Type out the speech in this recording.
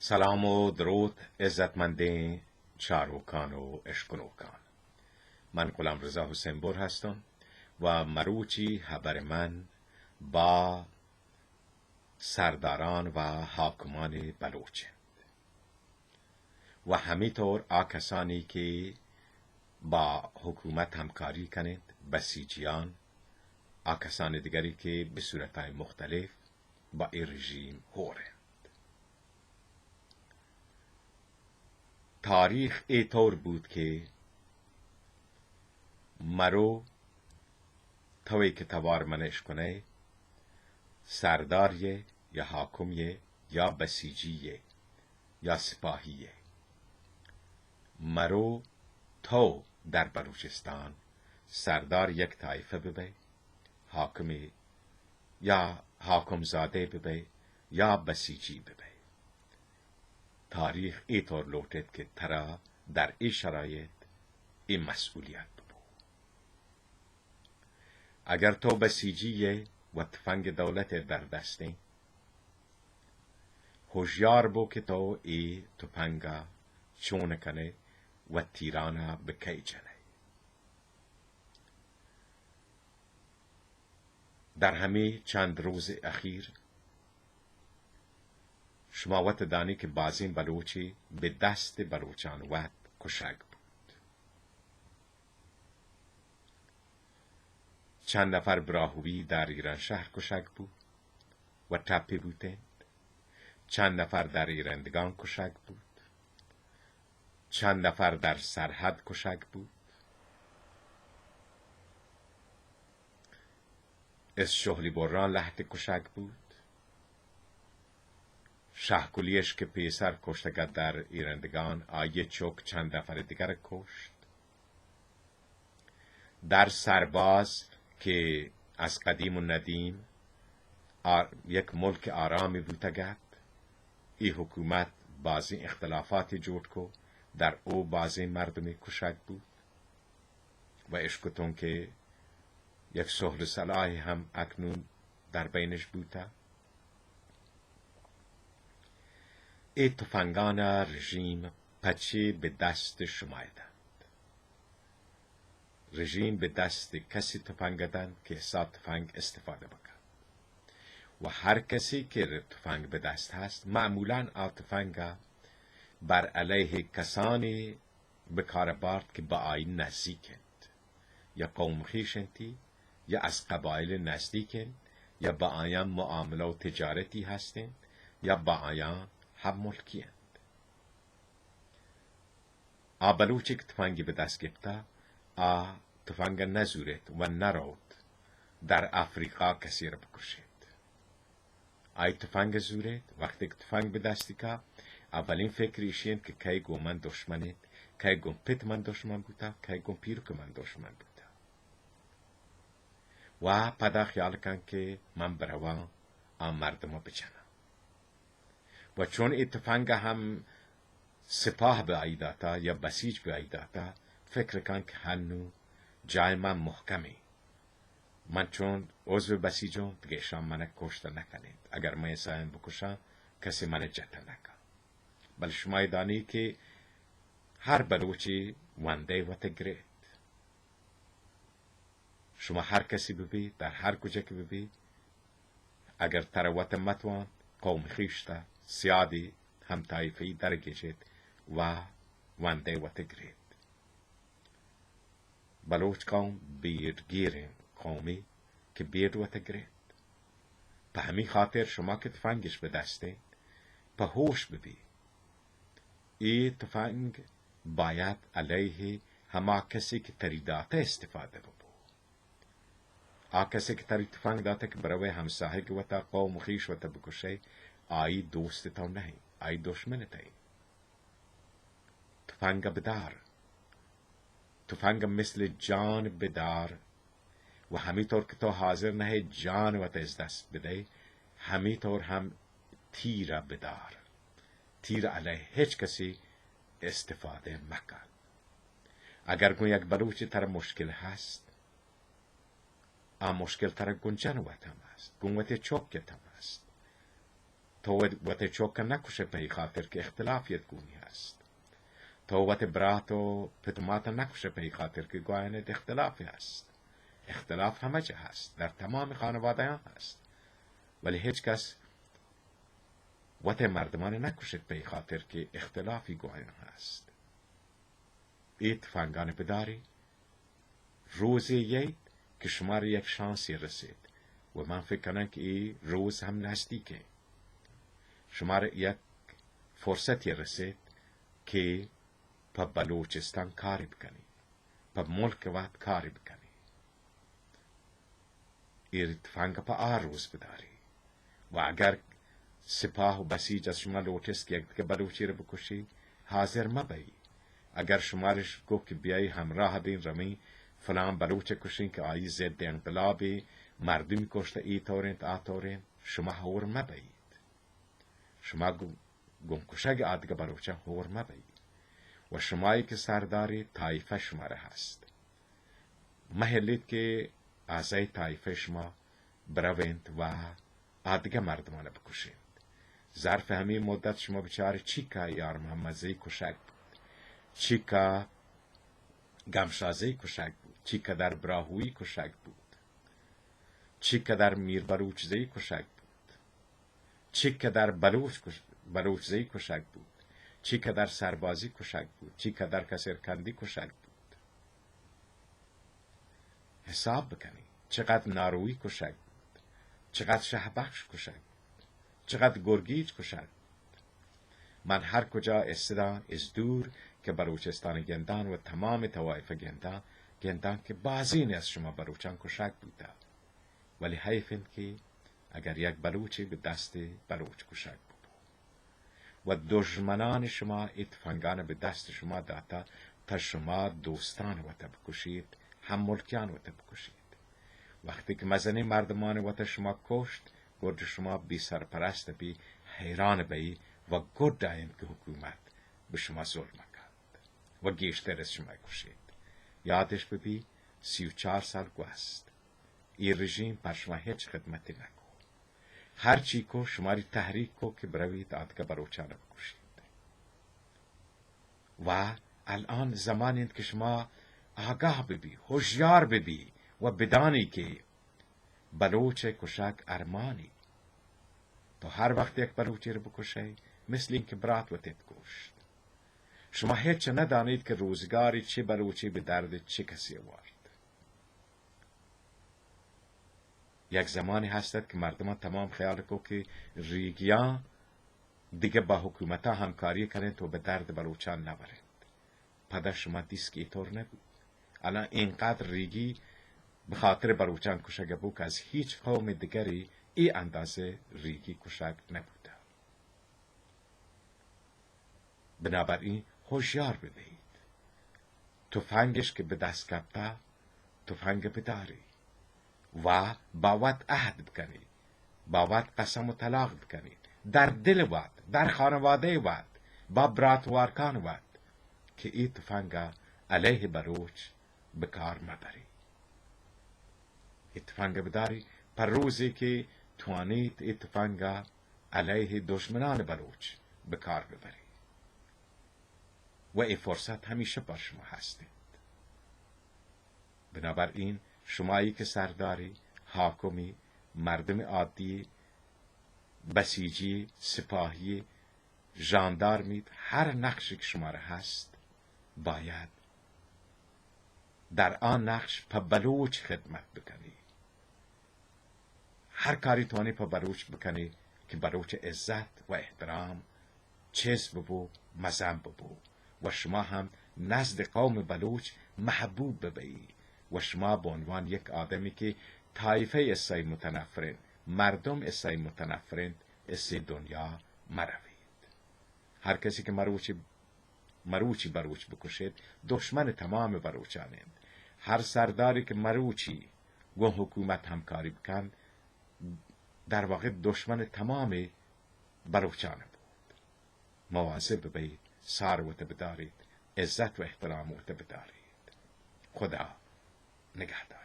سلام و دروت، عزتمندیں چاروکان و اشکنوکان۔ من غلام رضا حسین بر هستم و مروچی هبر من با سرداران و حاکمان بلوچ انت و همی طور آ کسانی که با حکومت همکاری کنیت، بسیجیان، آ کسان دگری که به صورت‌های مختلف با ای رژیم هور انت۔ تاریخ ای طور بوت که مرو توی که توار من اشکنئے، سردار یے یا حاکم یے یا بسیجی یے یا سپاهی یے۔ مرو تو در بلوچستان سردار یک طایفه ببئے، حاکمی یا حاکمزاده ببئے یا بسیجی ببئے۔ تاریخ ای طور لوٹیت که ترا در ای شرایط ای مسئولیت ببو۔ اگر تو بسیجی یے و تفنگ دولت در دستیں، هوشیار بو که تو ای تفنگا چون کنئے و تیرانا به کئے جنئے۔ در همی چند روز اخیر شما وت دانی که بازین بلوچی به دست بلوچان وت کشگ بوت۔ چند نفر براهوی در ایرانشهر کشگ بوت و ٹپی بوتنت. چند نفر در ایرندگان کشگ بوت. چند نفر در سرحد کشگ بوت. اس شهلی بران لهته کشگ بوت. شهکلیش که پیسر کشتگ ات در ایرندگان، آیی چک چند نفر دیگر کشت. در سرباز که از قدیم و ندیم آ-، یک ملک آرامی بوتگ ات، ای حکومت بازین اختلافاتی جوڑ کو، در او بازین مردمی کشگ بوت و اشکتون که یک سهل و صلاحی هم اکنون در بینش بوته. ای تفنگان رژیم پچی به دست شما دنت؟ رژیم به دست کسی تفنگ دنت که سا تفنگ استفاده بکن. و هر کسی که تفنگ به دست هست، معمولاً آ تفنگ بر علیه کسانی به کار بارت که با آیین نزدیک انت، یا قوم خویش انتی، یا از قبایل نزدیک انت، یا با آیان معامله و تجارتی هست انت، یا با آیان هم ملکی انت. آ بلوچی که تفنگی به دست گپتا، آ تفنگ نزوریت و نروت در افریقا کسی را بکشیت. آئی تفنگ زوریت، وقتی که تفنگ به دستی کا، اولین فکر ایشی انت که کئے گون من دشمن انت، کئے گون پت من دشمن بوتا، کئے گون پیرک من دشمن بوتا. و پدا خیال کن که من بروان آ مردم بجنم. و چون ای تفنگ هم سپاه به آیی داتا یا بسیج به آیی داتا، فکر کن که هنو جای من محکمی. من چون عضو بسیجم، دگه اشان من کشت نکنیت. اگر من ایسایان بکشان، کسی من جت نکن. بل شما دانی که هر بلوچی وندے وت گریت. شما هر کسی ببی، در هر کجا که ببی، اگر ترا وت متوان، قوم خویشتا، سیادی، همطایفه‌ای درگیجیت و وندے وت گریت. بلوچ قوم بیڑگیریں قومی که بیڑ وت گریت. په همی خاطر شما که تفنگش به دست انت، په هوش ببی. ای تفنگ باید علیه هما کسی که تری داته استفاده ببو. آ کسی که تری تفنگ داته که بروی همساهگ وتا، قوم خویش وتا بکشی، آئی دوست تو نهی، آئی دشمن تئی. تفنگ بدار. تفنگ مثل جان بدار و همی طور که تو حاضر نهی جان وتا از دست بدهی، همی طور هم تیر بدار. تیر علیه هیچ کسی استفاده مکن. اگر گون یک بلوچی ترا مشکل هست، آ مشکل ترا گون جن وت هم هست، گون وتی چوک یت هم هست. تو وت-، وت ءِ چک ءَ نہ کش ئے پہ اے خاطر کہ اختلافے ات گونی ہست۔ تو وت ءِ برات ءُ پت ءُ مات ءَ نہ کش ئے پہ اے خاطر کہ گوں آیان ءَ اختلافے ہست۔ اختلاف ہمہ جاہ ہست، در تمام خانوادہاں ہست۔ ولی ہچ کس وت ءِ مردمان ءَ نہ کش ایت پہ اے خاطر کہ اختلافے گوں آیان ہست۔ اے تفنگان ءَ بدار ئے، روزے یئیت کہ شمارا یک شانسے رسیت ءُ من فکر کناں کہ اے روز ہم نزدیک انت۔ شمارا یک فرصتے رسیت کہ پہ بلوچستان کارے بکن ئے، پہ ملک ءِ وت کارے بکن ئے۔ اے تفنگ ءَ پہ آ روز بدار ئے۔ ءُ اگر سپاہ ءُ بسیج از شما لوٹست کہ یک دگہ بلوچے را بکش ئے، حاضر مہ بئے۔ اگر شمارا گوشت کہ بیائے ہمراہ بیں رویں فلان بلوچ ءَ کشیں کہ آئی ضد انقلابے، مردمی کشت، اے طور انت، آ طور انت، شما ہور مہ بئیت۔ شما گوں، گوں کشگ آدگہ بلوچاں ہور مہ بئیت۔ ءُ شمائی کہ سردارے، طائفہ شمارا ہست۔ مہ ہلیت کہ اعضائے طائفہ شما برونت ءُ آدگہ مردمان بکشنت۔ ظرف ہمے مدت شما بچار ئے چیکا یار محمد زئی کشگ بوت، چیکا گمشازئی کشگ بوت، چیکا در براہوئی کشگ بوت، چیکا در میر بلوچ زئی کشگ بوت۔ چیکہ در بلوچ کش-، بلوچ زئی کشگ بوت، چیکہ در سربازی کشگ بوت، چیکہ در کسرکندی کشگ بوت۔ حساب بکنی، چقدر ناروی کشگ بوت، چقدر شہبخش کشگ بوت، چقدر گرگیج کشگ بوت۔ من ہر کجا استداں، از دور کہ بلوچستان گنداں و تمام طوائف گنداں، گنداں کہ بازین از شما بلوچان کشگ بوتا۔ ولی حیف انت کہ اگر یک بلوچے بہ دست بلوچ کشگ ببو و دژمنان شما اے تفنگان بہ دست شما داتا تا شما دوستان وتا بکشیت، ہم ملکیان وتا بکشیت۔ وقتی کہ مزنیں مردمان وتا شما کشت، گڈ شما بی سرپرست بی، حیران بئی و گڈ آ انت کہ حکومت بہ شما ظلم کنت و گیشتر از شما کشیت۔ یادش ببی، سی و چار سال گوست۔ اے رژیم پر شما ہچ خدمتی نکو۔ ہر چی کو، شماری تحریک کو کہ برویت آدگہ بلوچان بکشیت۔ و الان زمان انت کہ شما آگاہ ببی، ہوشیار ببی و بدانی کہ بلوچ کشگ ارمانی۔ تو ہر وقت یک بلوچے رو بکشے، مثل این کہ برات وتیت کشت۔ شما ہچ ندانیت کہ روزگاری چہ بلوچے بہ درد چہ کسی وارت۔ یک زمانے ہست ات کہ مردمان تمام خیال کو کہ ریگیاں دگہ با حکومتاں ہمکاری کننت و بہ درد بلوچان نبرنت۔ پدا شما دیست کہ اے طور نبوت۔ الان اینقدر ریگی بہ خاطر بلوچان کشگ بو کہ از ہیچ قوم دگری اے اندازہ ریگی کشگ نبوتہ۔ بنابراین ہوشیار ببیت۔ تفنگش کہ بہ دست کپتہ، تفنگ بداری و با وت عہد بکنی، با وت قسم و طلاق بکنی، در دل وت، در خانوادہ وت، با برات وارکان وت کہ اے تفنگ علیہ بلوچ بہ کار مبری۔ اے تفنگ بداری، پر روزے کہ توانیت اے تفنگ علیہ دژمنان بلوچ بہ کار ببری۔ و اے فرصت ہمیشہ پر شما ہست انت۔ بنابراین شمایی کہ سرداری، حاکمی، مردم عادی، بسیجی، سپاہی، ژاندارمیت، ہر نقشی کہ شمارا ہست، باید در آ نقش پہ بلوچ خدمت بکنی۔ ہر کاری توانی پہ بلوچ بکنی کہ بلوچ عزت و احترام چست ببو، مزن ببو و شما ہم نزد قوم بلوچ محبوب ببئی و شما بہ عنوان یک آدمی کہ طایفہ اسے متنفرین، مردم اسے متنفرین، اسے دنیا مرویت۔ ہر کسی کہ مروچی، مروچی بلوچ بکشیت، دشمن تمام بلوچان انت۔ ہر سرداری کہ مروچی گوں حکومت ہمکاری بکن، در واقع دشمن تمام بلوچان بوت۔ مواظب ببیت، سار وت بداریت، عزت و احترام وت بداریت۔ خدا نگہدار۔